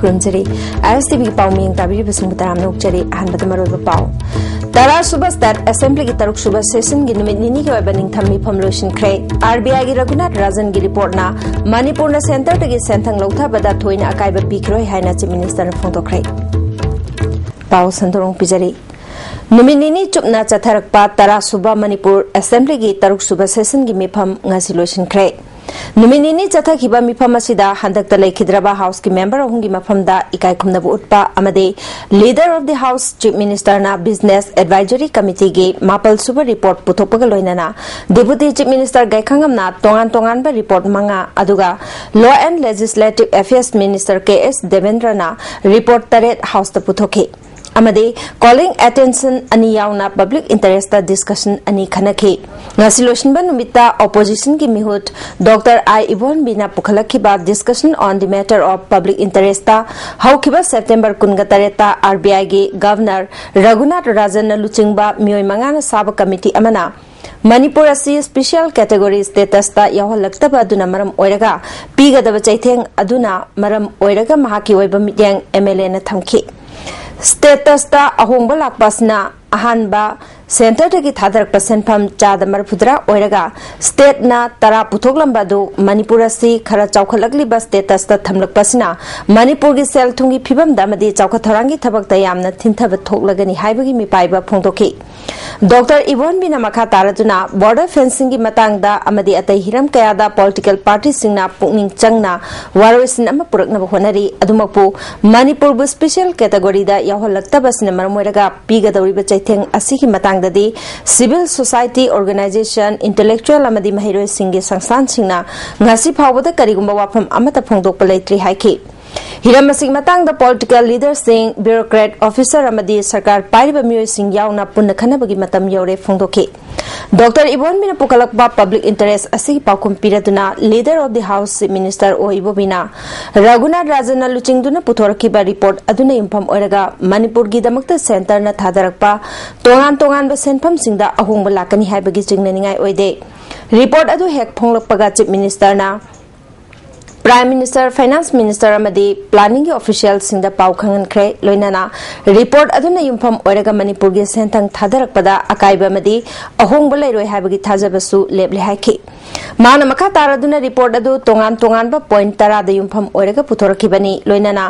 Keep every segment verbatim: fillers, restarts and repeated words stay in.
ꯈꯨꯔꯨꯝꯖꯔꯤ꯫ ꯑꯥꯏ ꯑꯦꯁ T ꯚꯤꯒꯤ ꯄꯥꯎ ꯃꯤꯌꯦꯡ ꯇꯥꯕꯤꯔꯤꯕꯁꯤꯡꯕꯨ ꯇꯔꯥꯝꯅ ꯑꯣꯛꯆꯔꯤ꯫ ꯑꯍꯥꯟꯕꯗ ꯃꯔꯨꯑꯣꯏꯕ ꯄꯥꯎ꯫ ꯇꯔꯥ ꯁꯨꯕ ꯁ꯭ꯇꯦꯠ ꯑꯦꯁꯦꯝꯕ꯭ꯂꯤꯒꯤ ꯇꯔꯨꯛ ꯁꯨꯕ ꯁꯦꯁꯟꯒꯤ ꯅꯨꯃꯤꯠ ꯅꯤꯅꯤꯒꯤ ꯑꯣꯏꯕ ꯅꯤꯡꯊꯝ ꯃꯤꯐꯝ ꯂꯣꯏꯁꯤꯟꯈ꯭ꯔꯦ꯫ ꯑꯥꯔ ꯕꯤ ꯑꯥꯏꯒꯤ ꯔꯘꯨꯅꯥꯊ ꯔꯥꯖꯟꯒꯤ ꯔꯤꯄꯣꯔꯠꯅ ꯃꯅꯤꯄꯨꯔꯅ ꯁꯦꯟꯇꯔꯗꯒꯤ ꯁꯦꯟꯊꯪ ꯂꯧꯊꯕꯗ ꯊꯣꯏꯅ ꯑꯀꯥꯏꯕ ꯄꯤꯈꯤꯔꯣꯏ ꯍꯥꯏꯅ ꯆꯤꯐ ꯃꯤꯅꯤꯁꯇꯔꯅ ꯐꯣꯡꯗꯣꯛꯈ꯭ꯔꯦ꯫ ꯄꯥꯎ ꯁꯟꯗꯣꯛꯅ ꯄꯤꯖꯔꯤ꯫ ꯅꯨꯃꯤꯠ ꯅꯤꯅꯤ ꯆꯨꯞꯅ ꯆꯠꯊꯔꯛꯄ ꯇꯔꯥ ꯁꯨꯕ ꯃꯅꯤꯄꯨꯔ ꯑꯦꯁꯦꯝꯕ꯭ꯂꯤꯒꯤ ꯇꯔꯨꯛ ꯁꯨꯕ ꯁꯦꯁꯟꯒꯤ ꯃꯤꯐꯝ ꯉꯁꯤ ꯂꯣꯏꯁꯤꯟꯈ꯭ꯔꯦ꯫ ꯅꯨꯃꯤꯠ ꯅꯤꯅꯤ ꯆꯠꯊꯈꯤꯕ ꯃꯤꯐꯝ ꯑꯁꯤꯗ ꯍꯟꯗꯛꯇ ꯂꯩꯈꯤꯗ꯭ꯔꯕ ꯍꯥꯎꯁꯀꯤ ꯃꯦꯝꯕꯔ ꯑꯍꯨꯝꯒꯤ ꯃꯐꯝꯗ ꯏꯀꯥꯏ ꯈꯨꯝꯅꯕ ꯎꯠꯄ ꯑꯃꯗꯤ Leader of the House, Chief Minister ꯅ Business Advisory Committee ꯒꯤ ꯃꯥꯄꯜ ꯁꯨꯕ ꯔꯤꯄꯣꯔꯠ ꯄꯨꯊꯣꯛꯄꯒ ꯂꯣꯏꯅꯅ Deputy Chief Minister ꯒꯥꯏꯈꯪꯉꯝꯅ ꯇꯣꯉꯥꯟ ꯇꯣꯉꯥꯟꯕ ꯔꯤꯄꯣꯔꯠ ꯃꯉꯥ, ꯑꯗꯨꯒ Law and Legislative Affairs Minister K S ꯗꯦꯕꯦꯟꯗ꯭ꯔꯅ ꯔꯤꯄꯣꯔꯠ ꯇꯔꯦꯠ ꯍꯥꯎꯁꯇ ꯄꯨꯊꯣꯛꯈꯤ꯫ ꯑꯃꯗꯤ Calling Attention ꯑꯅꯤ ꯌꯥꯎꯅ Public Interest ꯗ ꯗꯤꯁꯀꯁꯟ ꯑꯅꯤ ꯈꯟꯅꯈꯤ꯫ ꯉꯁꯤ ꯂꯣꯏꯁꯤꯟꯕ ꯅꯨꯃꯤꯠꯇ ꯑꯣꯄꯣꯖꯤꯁꯟꯒꯤ ꯃꯤꯍꯨꯠ ꯗꯣꯛꯇꯔ ꯑꯥꯏ ꯏꯕꯣꯟꯕꯤꯅ ꯄꯨꯈꯠꯂꯛꯈꯤꯕ Discussion on the Matter of Public Interest ꯇ ꯍꯧꯈꯤꯕ ꯁꯦꯞꯇꯦꯝꯕꯔ ꯀꯨꯟꯒ ꯇꯔꯦꯠꯇ ꯑꯥꯔ ꯕꯤ ꯑꯥꯏꯒꯤ ꯒꯚꯔꯅꯔ ꯔꯘꯨꯅꯥꯊ ꯔꯥꯖꯟꯅ ꯂꯨꯆꯤꯡꯕ ꯃꯤꯑꯣꯏ ꯃꯉꯥꯅ ꯁꯥꯕ ꯀꯃꯤꯇꯤ ꯑꯃꯅ ꯃꯅꯤꯄꯨꯔ ꯑꯁꯤ special category status ꯇ ꯌꯥꯎꯍꯜꯂꯛꯇꯕ ꯑꯗꯨꯅ ꯃꯔꯝ ꯑꯣꯏꯔꯒ ꯄꯤꯒꯗꯕ ꯆꯩꯊꯦꯡ ꯑꯗꯨꯅ ꯃꯔꯝ ꯑꯣꯏꯔꯒ ꯃꯍꯥꯛꯀꯤ ꯑꯣꯏꯕ ꯃꯤꯠꯌꯦꯡ ꯑꯦꯝ ꯑꯦꯜ ꯑꯦꯅ ꯊꯝꯈꯤ꯫ Status ꯇ ꯑꯍꯣꯡꯕ ꯂꯥꯛꯄ ꯑꯁꯤꯅ ꯑꯍꯥꯟꯕ ꯁꯦꯟꯇꯔꯗꯒꯤ ꯊꯥꯗꯔꯛꯄ ꯁꯦꯟꯐꯝ ꯆꯥꯗ ꯃꯔꯤꯐꯨꯇꯔꯥ ꯑꯣꯏꯔꯒ ꯁ꯭ꯇꯦꯠꯅ ꯇꯔꯥ ꯄꯨꯊꯣꯛꯂꯝꯕ ꯑꯗꯨ ꯃꯅꯤꯄꯨꯔ ꯑꯁꯤ ꯈꯔ ꯆꯥꯎꯈꯠꯂꯛꯂꯤꯕ status ꯇ ꯊꯝꯂꯛꯄ ꯑꯁꯤꯅ ꯃꯅꯤꯄꯨꯔꯒꯤ ꯁꯦꯜ ꯊꯨꯝꯒꯤ ꯐꯤꯕꯝꯗ ꯑꯃꯗꯤ ꯆꯥꯎꯈꯠ ꯊꯧꯔꯥꯡꯒꯤ ꯊꯕꯛꯇ ꯌꯥꯝꯅ ꯊꯤꯟꯊꯕ ꯊꯣꯛꯂꯒꯅꯤ ꯍꯥꯏꯕꯒꯤ ꯃꯤꯄꯥꯏꯕ ꯐꯣꯡꯗꯣꯛꯈꯤ꯫ ꯗꯣꯛꯇꯔ ꯏꯕꯣꯟꯕꯤꯅ ꯃꯈꯥ ꯇꯥꯔꯗꯨꯅ border fencing ꯒꯤ ꯃꯇꯥꯡꯗ ꯑꯃꯗꯤ ꯑꯇꯩ ꯍꯤꯔꯝ ꯀꯌꯥꯗ political party ꯁꯤꯡꯅ ꯄꯨꯛꯅꯤꯡ ꯆꯪꯅ ꯋꯥꯔꯣꯏꯁꯤꯟ ꯑꯃ ꯄꯨꯔꯛꯅꯕ ꯍꯣꯠꯅꯔꯤ꯫ ꯑꯗꯨꯃꯛꯄꯨ ꯃꯅꯤꯄꯨꯔꯕꯨ special category ꯗ ꯌꯥꯎꯍꯜꯂꯛꯇꯕ ꯑꯁꯤꯅ ꯃꯔꯝ ꯑꯣꯏꯔꯒ ꯄꯤꯒꯗꯧꯔꯤꯕ ꯆꯩꯊꯦꯡ ꯑꯁꯤꯒꯤ ꯃꯇꯥꯡꯗꯗꯤ civil society organisation, intellectual ꯑꯃꯗꯤ ꯃꯍꯩꯔꯣꯏꯁꯤꯡꯒꯤ ꯁꯪꯁꯊꯥꯟꯁꯤꯡꯅ ꯉꯁꯤ ꯐꯥꯎꯕꯗ ꯀꯔꯤꯒꯨꯝꯕ ꯋꯥꯐꯝ ꯑꯃꯠꯇ ꯐꯣꯡꯗꯣꯛꯄ ꯂꯩꯇ꯭ꯔꯤ ꯍꯥꯏꯈꯤ꯫ ꯍꯤꯔꯝ ꯑꯁꯤꯒꯤ ꯃꯇꯥꯡꯗ political leader ꯁꯤꯡ, bureaucrat, officer ꯑꯃꯗꯤ ꯁꯔꯀꯥꯔ ꯄꯥꯏꯔꯤꯕ ꯃꯤꯑꯣꯏꯁꯤꯡ ꯌꯥꯎꯅ ꯄꯨꯟꯅ ꯈꯟꯅꯕꯒꯤ ꯃꯇꯝ ꯌꯧꯔꯦ ꯐꯣꯡꯗꯣꯛꯈꯤ꯫ ꯗꯣꯛꯇꯔ ꯏꯕꯣꯟꯕꯤꯅ ꯄꯨꯈꯠꯂꯛꯄ public interest ꯑꯁꯤꯒꯤ ꯄꯥꯎꯈꯨꯝ ꯄꯤꯔꯗꯨꯅ Leader of the House Chief Minister ꯑꯣ ꯏꯕꯣꯕꯤꯅ ꯔꯘꯨꯅꯥꯊ ꯔꯥꯖꯟꯅ ꯂꯨꯆꯤꯡꯗꯨꯅ ꯄꯨꯊꯣꯔꯛꯈꯤꯕ report ꯑꯗꯨꯅ ꯌꯨꯝꯐꯝ ꯑꯣꯏꯔꯒ ꯃꯅꯤꯄꯨꯔꯒꯤꯗꯃꯛꯇ centre ꯅ ꯊꯥꯗꯔꯛꯄ ꯇꯣꯉꯥꯟ ꯇꯣꯉꯥꯟꯕ ꯁꯦꯟꯐꯝꯁꯤꯡꯗ ꯑꯍꯣꯡꯕ ꯂꯥꯛꯀꯅꯤ ꯍꯥꯏꯕꯒꯤ ꯆꯤꯡꯅꯅꯤꯡꯉꯥꯏ ꯑꯣꯏꯗꯦ꯫ Report ꯑꯗꯨ ꯍꯦꯛ ꯐꯣꯡꯂꯛꯄꯒ Chief Minister ꯅ Prime Minister, Finance Minister ꯑꯃꯗꯤ Planning ꯒꯤ official ꯁꯤꯡꯗ ꯄꯥꯎ ꯈꯪꯍꯟꯈ꯭ꯔꯦ꯫ ꯂꯣꯏꯅꯅ report ꯑꯗꯨꯅ ꯌꯨꯝꯐꯝ ꯑꯣꯏꯔꯒ ꯃꯅꯤꯄꯨꯔꯒꯤ ꯁꯦꯟꯊꯪ ꯊꯥꯗꯔꯛꯄꯗ ꯑꯀꯥꯏꯕ ꯑꯃꯗꯤ ꯑꯍꯣꯡꯕ ꯂꯩꯔꯣꯏ ꯍꯥꯏꯕꯒꯤ ꯊꯥꯖꯕꯁꯨ ꯂꯦꯞꯂꯦ ꯍꯥꯏꯈꯤ꯫ ꯃꯥꯅ ꯃꯈꯥ ꯇꯥꯔꯗꯨꯅ report ꯑꯗꯨ ꯇꯣꯉꯥꯟ ꯇꯣꯉꯥꯟꯕ point ꯇꯔꯥꯗ ꯌꯨꯝꯐꯝ ꯑꯣꯏꯔꯒ ꯄꯨꯊꯣꯔꯛꯈꯤꯕꯅꯤ꯫ ꯂꯣꯏꯅꯅ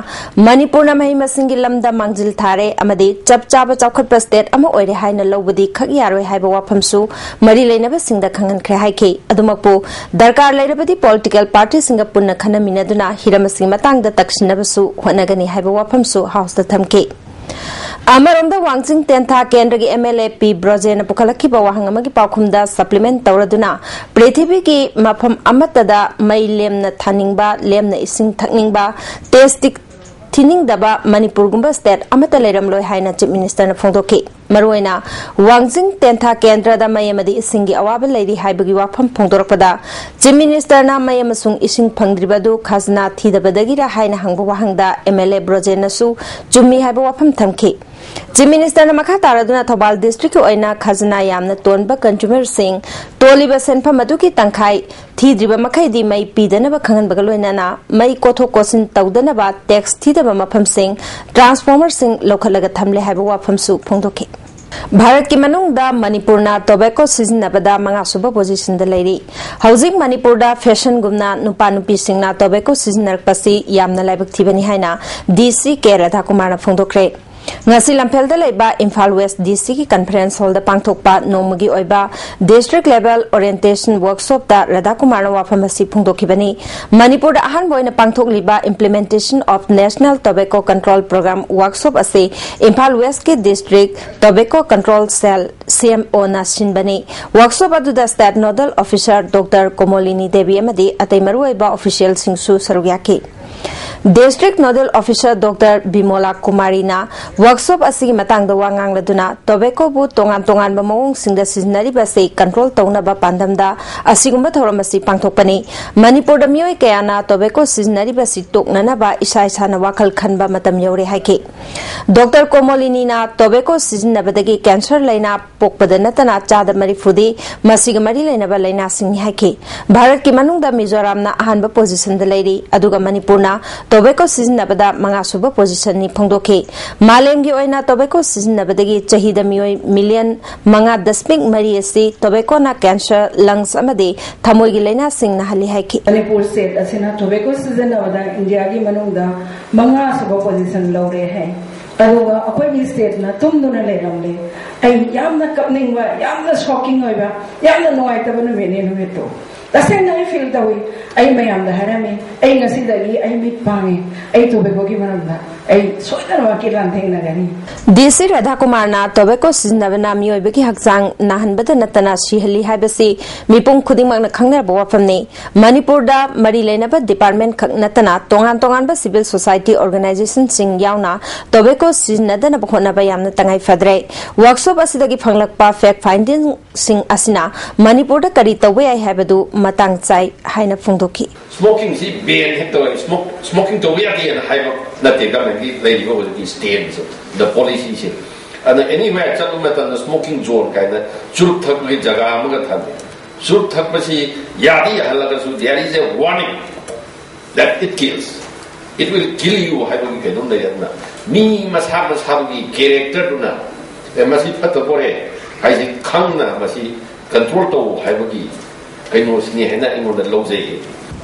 ꯃꯅꯤꯄꯨꯔꯅ ꯃꯍꯩ ꯃꯁꯤꯡꯒꯤ ꯂꯝꯗ ꯃꯥꯡꯖꯤꯜ ꯊꯥꯔꯦ ꯑꯃꯗꯤ ꯆꯞ ꯆꯥꯕ ꯆꯥꯎꯈꯠꯄ state ꯑꯃ ꯑꯣꯏꯔꯦ ꯍꯥꯏꯅ ꯂꯧꯕꯗꯤ ꯈꯛ ꯌꯥꯔꯣꯏ ꯍꯥꯏꯕ ꯋꯥꯐꯝꯁꯨ ꯃꯔꯤ ꯂꯩꯅꯕꯁꯤꯡꯗ ꯈꯪꯍꯟꯈ꯭ꯔꯦ ꯍꯥꯏꯈꯤ꯫ ꯑꯗꯨꯃꯛꯄꯨ ꯗꯔꯀꯥꯔ ꯂꯩꯔꯕꯗꯤ political party ꯁꯤꯡꯒ ꯄꯨꯟꯅ ꯈꯟꯅꯃꯤꯟꯅꯗꯨꯅ ꯍꯤꯔꯝ ꯑꯁꯤꯒꯤ ꯃꯇꯥꯡꯗ ꯇꯛꯁꯤꯟꯅꯕꯁꯨ ꯍꯣꯠꯅꯒꯅꯤ ꯍꯥꯏꯕ ꯋꯥꯐꯝꯁꯨ House ꯇ ꯊꯝꯈꯤ꯫ ꯑꯃꯔꯣꯝꯗ, ꯋꯥꯡꯖꯤꯡ ꯇꯦꯟꯊꯥ ꯀꯦꯟꯗ꯭ꯔꯒꯤ M L A ꯄꯤ ꯕ꯭ꯔꯣꯖꯦꯟꯅ ꯄꯨꯈꯠꯂꯛꯈꯤꯕ ꯋꯥꯍꯪ ꯑꯃꯒꯤ ꯄꯥꯎꯈꯨꯝꯗ supplement ꯇꯧꯔꯗꯨꯅ, ꯄ꯭ꯔꯤꯊꯤꯕꯤꯒꯤ ꯃꯐꯝ ꯑꯃꯠꯇꯗ ꯃꯩ ꯂꯦꯝꯅ ꯊꯥꯅꯤꯡꯕ, ꯂꯦꯝꯅ ꯏꯁꯤꯡ ꯊꯛꯅꯤꯡꯕ, ꯇꯦꯁꯇꯤꯛ ꯊꯤꯅꯤꯡꯗꯕ ꯃꯅꯤꯄꯨꯔꯒꯨꯝꯕ state ꯑꯃꯠꯇ ꯂꯩꯔꯝꯂꯣꯏ ꯍꯥꯏꯅ Chief Minister ꯅ ꯐꯣꯡꯗꯣꯛꯈꯤ꯫ ꯃꯔꯨꯑꯣꯏꯅ ꯋꯥꯡꯖꯤꯡ ꯇꯦꯟꯊꯥ ꯀꯦꯟꯗ꯭ꯔꯗ ꯃꯩ ꯑꯃꯗꯤ ꯏꯁꯤꯡꯒꯤ ꯑꯋꯥꯕ ꯂꯩꯔꯤ ꯍꯥꯏꯕꯒꯤ ꯋꯥꯐꯝ ꯐꯣꯡꯗꯣꯔꯛꯄꯗ, Chief Minister ꯅ ꯃꯩ ꯑꯃꯁꯨꯡ ꯏꯁꯤꯡ ꯐꯪꯗ꯭ꯔꯤꯕ ꯑꯗꯨ ꯈꯖꯅꯥ ꯊꯤꯗꯕꯗꯒꯤꯔ ꯍꯥꯏꯅ ꯍꯪꯕ ꯋꯥꯍꯪꯗ M L A ꯕ꯭ꯔꯣꯖꯦꯟꯅꯁꯨ ꯆꯨꯝꯃꯤ ꯍꯥꯏꯕ ꯋꯥꯐꯝ ꯊꯝꯈꯤ꯫ Chief Minister ꯅ ꯃꯈꯥ ꯇꯥꯔꯗꯨꯅ ꯊꯧꯕꯥꯜ district ꯀꯤ ꯑꯣꯏꯅ ꯈꯖꯅꯥ ꯌꯥꯝꯅ ꯇꯣꯟꯕ consumer ꯁꯤꯡ ꯇꯣꯜꯂꯤꯕ ꯁꯦꯟꯐꯝ ꯑꯗꯨꯒꯤ ꯇꯪꯈꯥꯏ ꯊꯤꯗ꯭ꯔꯤꯕ ꯃꯈꯩꯗꯤ ꯃꯩ ꯄꯤꯗꯅꯕ ꯈꯪꯍꯟꯕꯒ ꯂꯣꯏꯅꯅ ꯃꯩ ꯀꯣꯊꯣꯛ ꯀꯣꯠꯁꯤꯟ ꯇꯧꯗꯅꯕ tax ꯊꯤꯗꯕ ꯃꯐꯝꯁꯤꯡ, transformer ꯁꯤꯡ ꯂꯧꯈꯠꯂꯒ ꯊꯝꯂꯦ ꯍꯥꯏꯕ ꯋꯥꯐꯝꯁꯨ ꯐꯣꯡꯗꯣꯛꯈꯤ꯫ ꯚꯥꯔꯠꯀꯤ ꯃꯅꯨꯡꯗ ꯃꯅꯤꯄꯨꯔꯅ tobacco ꯁꯤꯖꯤꯟꯅꯕꯗ ꯃꯉꯥꯁꯨꯕ position ꯗ ꯂꯩꯔꯤ꯫ ꯍꯧꯖꯤꯛ ꯃꯅꯤꯄꯨꯔꯗ fashion ꯒꯨꯝꯅ ꯅꯨꯄꯥ ꯅꯨꯄꯤꯁꯤꯡꯅ tobacco ꯁꯤꯖꯤꯟꯅꯔꯛꯄꯁꯤ ꯌꯥꯝꯅ ꯂꯥꯏꯕꯛ ꯊꯤꯕꯅꯤ ꯍꯥꯏꯅ D C ꯀꯦ ꯔꯥꯙꯥꯀꯨꯃꯥꯔꯅ ꯐꯣꯡꯗꯣꯛꯈ꯭ꯔꯦ꯫ ꯉꯁꯤ ꯂꯝꯐꯦꯜꯗ ꯂꯩꯕ ꯏꯝꯐꯥꯜ West D C ꯒꯤ conference hall ꯗ ꯄꯥꯡꯊꯣꯛꯄ ꯅꯣꯡꯃꯒꯤ ꯑꯣꯏꯕ district level orientation workshop ꯇ ꯔꯥꯙꯥꯀꯨꯃꯥꯔꯅ ꯋꯥꯐꯝ ꯑꯁꯤ ꯐꯣꯡꯗꯣꯛꯈꯤꯕꯅꯤ꯫ ꯃꯅꯤꯄꯨꯔꯗ ꯑꯍꯥꯟꯕ ꯑꯣꯏꯅ ꯄꯥꯡꯊꯣꯛꯂꯤꯕ Implementation of National Tobacco Control Program workshop ꯑꯁꯤ ꯏꯝꯐꯥꯜ West ꯀꯤ district tobacco control cell, C M O ꯅ ꯁꯤꯟꯕꯅꯤ꯫ Workshop ꯑꯗꯨꯗ state nodal officer Doctor ꯀꯣꯃꯣꯂꯤꯅꯤ Devi ꯑꯃꯗꯤ ꯑꯇꯩ ꯃꯔꯨꯑꯣꯏꯕ official ꯁꯤꯡꯁꯨ ꯁꯔꯨꯛ ꯌꯥꯈꯤ꯫ District Nodal Officer Doctor ꯕꯤꯃꯣꯂꯥ ꯀꯨꯃꯥꯔꯤꯅ workshop ꯑꯁꯤꯒꯤ ꯃꯇꯥꯡꯗ ꯋꯥ ꯉꯥꯡꯂꯗꯨꯅ, ꯇꯣꯕꯦꯀꯣꯕꯨ ꯇꯣꯉꯥꯟ ꯇꯣꯉꯥꯟꯕ ꯃꯑꯣꯡꯁꯤꯡꯗ ꯁꯤꯖꯤꯟꯅꯔꯤꯕ ꯑꯁꯤ control ꯇꯧꯅꯕ ꯄꯥꯟꯗꯝꯗ ꯑꯁꯤꯒꯨꯝꯕ ꯊꯧꯔꯝ ꯑꯁꯤ ꯄꯥꯡꯊꯣꯛꯄꯅꯤ꯫ ꯃꯅꯤꯄꯨꯔꯗ ꯃꯤꯑꯣꯏ ꯀꯌꯥꯅ ꯇꯣꯕꯦꯀꯣ ꯁꯤꯖꯤꯟꯅꯔꯤꯕ ꯑꯁꯤ ꯇꯣꯛꯅꯅꯕ ꯏꯁꯥ ꯏꯁꯥꯅ ꯋꯥꯈꯜ ꯈꯟꯕ ꯃꯇꯝ ꯌꯧꯔꯦ ꯍꯥꯏꯈꯤ꯫ ꯗꯣꯛꯇꯔ ꯀꯣꯃꯣꯂꯤꯅꯤꯅ ꯇꯣꯕꯦꯀꯣ ꯁꯤꯖꯤꯟꯅꯕꯗꯒꯤ cancer ꯂꯥꯏꯅꯥ ꯄꯣꯛꯄꯗ ꯅꯠꯇꯅ ꯆꯥꯗ ꯃꯔꯤꯐꯨꯗꯤ ꯃꯁꯤꯒ ꯃꯔꯤ ꯂꯩꯅꯕ ꯂꯥꯏꯅꯥꯁꯤꯡꯅꯤ ꯍꯥꯏꯈꯤ꯫ ꯚꯥꯔꯠꯀꯤ ꯃꯅꯨꯡꯗ ꯃꯤꯖꯣꯔꯥꯝꯅ ꯑꯍꯥꯟꯕ positionꯗ ꯂꯩꯔꯤ, ꯑꯗꯨꯒ ꯃꯅꯤꯄꯨꯔꯅ ꯇꯣꯕꯦꯀꯣ ꯁꯤꯖꯤꯟꯅꯕꯗ ꯃꯉꯥꯁꯨꯕ positionꯅꯤ ꯐꯣꯡꯗꯣꯛꯈꯤ꯫ ꯃꯥꯂꯦꯝꯒꯤ ꯑꯣꯏꯅ ꯇꯣꯕꯦꯀꯣ ꯁꯤꯖꯤꯟꯅꯕꯗꯒꯤ ꯆꯍꯤꯗ ꯃꯤꯑꯣꯏ million ꯃꯉꯥ ꯗꯁꯃꯤꯛ ꯃꯔꯤ ꯑꯁꯤ ꯇꯣꯕꯦꯀꯣꯅ cancer, lungs ꯑꯃꯗꯤ ꯊꯃꯣꯏꯒꯤ ꯂꯥꯏꯅꯥꯁꯤꯡ ꯅꯥꯍꯜꯂꯤ ꯍꯥꯏꯈꯤ꯫ ꯃꯅꯤꯄꯨꯔ state ꯑꯁꯤꯅ tobacco ꯁꯤꯖꯤꯟꯅꯕꯗ ꯏꯟꯗꯤꯌꯥꯒꯤ ꯃꯅꯨꯡꯗ ꯃꯉꯥꯁꯨꯕ position ꯂꯧꯔꯦ ꯍꯥꯏ꯫ ꯑꯗꯨꯒ ꯑꯩꯈꯣꯏꯒꯤ stateꯅ ꯇꯨꯝꯗꯨꯅ ꯂꯩꯔꯝꯂꯦ꯫ ꯑꯩ ꯌꯥꯝꯅ ꯀꯞꯅꯤꯡꯕ, ꯌꯥꯝꯅ shocking ꯑꯣꯏꯕ, ꯌꯥꯝꯅ ꯅꯨꯡꯉꯥꯏꯇꯕ ꯅꯨꯃꯤꯠꯅꯤ ꯅꯨꯃꯤꯠꯇꯨ꯫ ꯇꯁꯦꯡꯅ ꯑꯩ feel ꯇꯧꯏ꯫ ꯑꯩ ꯃꯌꯥꯝꯗ ꯍꯥꯏꯔꯝꯃꯤ, "ꯑꯩ ꯉꯁꯤꯗꯒꯤ ꯑꯩ ꯃꯤꯠ ꯄꯥꯡꯉꯦ꯫ ꯑꯩ tobaccoꯒꯤ ꯃꯔꯝꯗ ꯑꯩ ꯁꯣꯏꯗꯅꯃꯛꯀꯤ ꯂꯥꯟꯊꯦꯡꯅꯒꯅꯤ"꯫ ꯗꯤ ꯁꯤ ꯔꯥꯙꯥꯀꯨꯃꯥꯔꯅ ꯇꯣꯕꯦꯀꯣ ꯁꯤꯖꯤꯟꯅꯕꯅ ꯃꯤꯑꯣꯏꯕꯒꯤ ꯍꯛꯆꯥꯡ ꯅꯥꯍꯟꯕꯗ ꯅꯠꯇꯅ ꯁꯤꯍꯜꯂꯤ ꯍꯥꯏꯕꯁꯤ ꯃꯤꯄꯨꯝ ꯈꯨꯗꯤꯡꯃꯛꯅ ꯈꯪꯅꯔꯕ ꯋꯥꯐꯝꯅꯤ꯫ ꯃꯅꯤꯄꯨꯔꯗ ꯃꯔꯤ ꯂꯩꯅꯕ department ꯈꯛ ꯅꯠꯇꯅ ꯇꯣꯉꯥꯟ ꯇꯣꯉꯥꯟꯕ civil society organizationꯁꯤꯡ ꯌꯥꯎꯅ ꯇꯣꯕꯦꯀꯣ ꯁꯤꯖꯤꯟꯅꯗꯅꯕ ꯍꯣꯠꯅꯕ ꯌꯥꯝꯅ ꯇꯉꯥꯏ ꯐꯗ꯭ꯔꯦ꯫ Workshop ꯑꯁꯤꯗꯒꯤ ꯐꯪꯂꯛꯄ fact findingꯁꯤꯡ ꯑꯁꯤꯅ ꯃꯅꯤꯄꯨꯔꯗ ꯀꯔꯤ ꯇꯧꯕ ꯌꯥꯏ ꯍꯥꯏꯕꯗꯨ ꯃꯇꯥꯡ ꯆꯥꯏ ꯍꯥꯏꯅ ꯐꯣꯡꯗꯣꯛꯈꯤ꯫ Smokingꯁꯤ ban ꯍꯦꯛ ꯇꯧꯔꯒ smoke, smoking ꯇꯧꯕ ꯌꯥꯗꯦꯅ ꯍꯥꯏꯕ ꯅꯠꯇꯦ governmentꯀꯤ ꯂꯩꯔꯤꯕ ꯍꯧꯖꯤꯛꯀꯤ standꯁꯦ, the policyꯁꯦ꯫ ꯑꯗ anywhere ꯆꯠꯄ ꯃꯇꯝꯗ smoking zone ꯀꯥꯏꯅ ꯆꯨꯔꯨꯞ ꯊꯛꯄꯒꯤ ꯖꯒꯥ ꯑꯃꯒ ꯊꯝꯃꯦ꯫ ꯆꯨꯔꯨꯞ ꯊꯛꯄꯁꯤ ꯌꯥꯗꯤ ꯌꯥꯍꯜꯂꯒꯁꯨ there is a warning that it kills, it will kill you ꯍꯥꯏꯕꯒꯤ ꯀꯩꯅꯣꯝ ꯂꯩ꯫ ꯑꯗꯨꯅ ꯃꯤ ꯃꯁꯥ ꯃꯁꯥꯒꯤ characterꯗꯨꯅ, "ꯑꯦ, ꯃꯁꯤ ꯐꯠꯇꯕꯣꯔꯦ" ꯍꯥꯏꯁꯤ ꯈꯪꯅ ꯃꯁꯤ control ꯇꯧ ꯍꯥꯏꯕꯒꯤ ꯀꯩꯅꯣꯁꯤꯅꯤ ꯍꯥꯏꯅ ꯑꯩꯉꯣꯟꯗ ꯂꯧꯖꯩ꯫